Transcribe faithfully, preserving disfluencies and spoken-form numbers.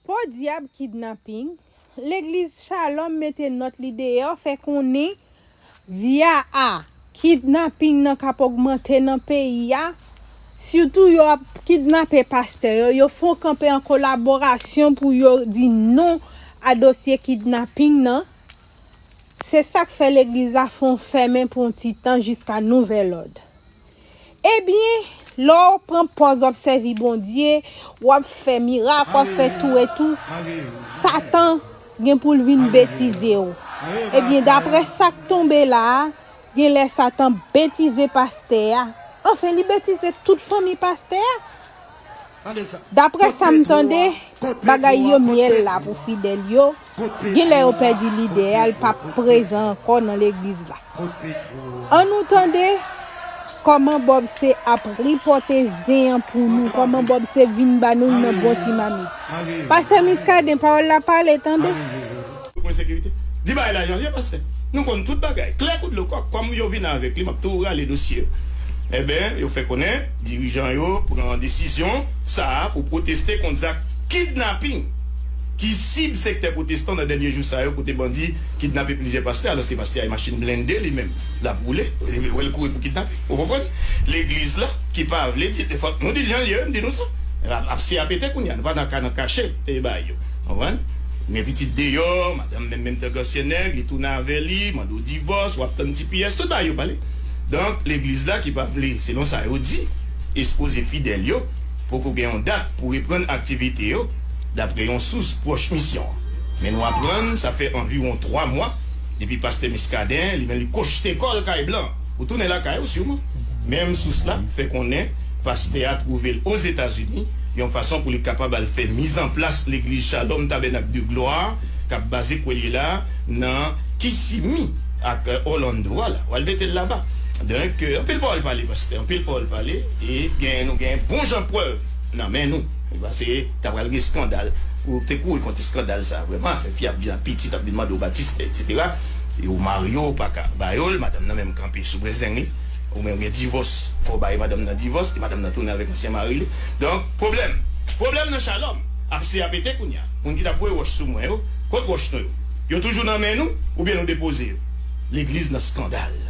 Podyab kidnaping, legliz Shalom mete nòt li deyò, fè konnen vya a, kidnaping nan k ap ogmante nan peyi a, sitou yo ap kidnape pastè yo, yo fè yon kanpe an kolaborasyon pou yo di non a dosye kidnaping nan. Se sa k fè legliz la fè yon fèmen pou yon ti tan jiska nouvèl òd. Ebyen, lè w pran pòz w ap sèvi Bondye, w ap fè mirak, w ap fè tou e tou, Satan gen pou l vin betize w. Ebyen, daprè sa k tonbe la a, gen lè Satan betize pastè a. Anfen, li betize tout fanmi pastè a. Daprè sa m tande, bagay yo myèl la pou fidèl yo. Gen lè yo pèdi lidè a, l p ap prezan ankò nan legliz la. Ann nou tande kòman Bòb se ap ripòte zen an pou nou, kòman Bòb se vin ba nou nan bon ti mamit. Pastè Miskaden, pawòl la pale, tande. Mwen sekirite. Di bagay la jan l ye, pastè. Nou konn tout bagay. Klè kou dlo kòk, kòm yo vin avèk li, m ap tou rale dosye yo. Enben, yo fè konnen dirijan yo pran desizyon sa a pou pwoteste kont zak kidnaping ki sib sektè pwotestan nan dènye jou sa yo, kote bandi kidnape plizyè pastè, alòske pastè a e machin blende li menm l ap woule, wè l kouri pou kidnape. Ou konprann? Legliz la ki pa vle di, fòk nou di l jan l ye, m di nou sa. Ap, ap se ap pete kounye a, nou pa nan ka nan kache e bagay yo. Konprann? Men pitit deyò, madanm menm, menm tank ansyen nèg, li tounen avè li, mande w divòs, w ap tann ti pyès, tout bagay yo pale. Donk, legliz la ki pa vle, selon sa yo di, ekspoze fidèl yo, poko gen yon dat pou reprann aktivite yo, daprè yon sous pwòch misyon an. Men nou aprann, sa fè anviwon twa mwa depi pastè Miskaden, li menm, li kochte kò l kay blan pou tounen lakay ou, siman. Menm sous la fè konnen pastè a twouve l Ozetazini, yon fason pou li kapab al fè mizanplas legliz Shalom Tabènak de Glwa, k ap baze kwè l ye la nan Kissimmee ak, euh, Orlando a la. W al mete l laba. Donk, euh, anpil pawòl pale, pastè, anpil pawòl pale, e gen, nou gen bon jan prèv nan men nou. Pase ta pral gen eskandal, ou te kouri kont eskandal sa, vrèman, afè fi ap vin ap pitit, ap vin mande w batistè, etsetera. E ou marye, ou pa ka ba yo l, madanm nan menm kanpe sou brezeng li. Ou menm gen divòs, fò w bay madanm nan divòs, e madanm nan tounen avèk ansyen mari li. Donk, pwoblèm. Pwoblèm nan Shalom. Ap se ap pete kounye a. Moun ki t ap voye wòch sou mwen yo, kot wòch nou yo? Yo toujou nan men nou, oubyen nou depoze yo? Legliz nan eskandal.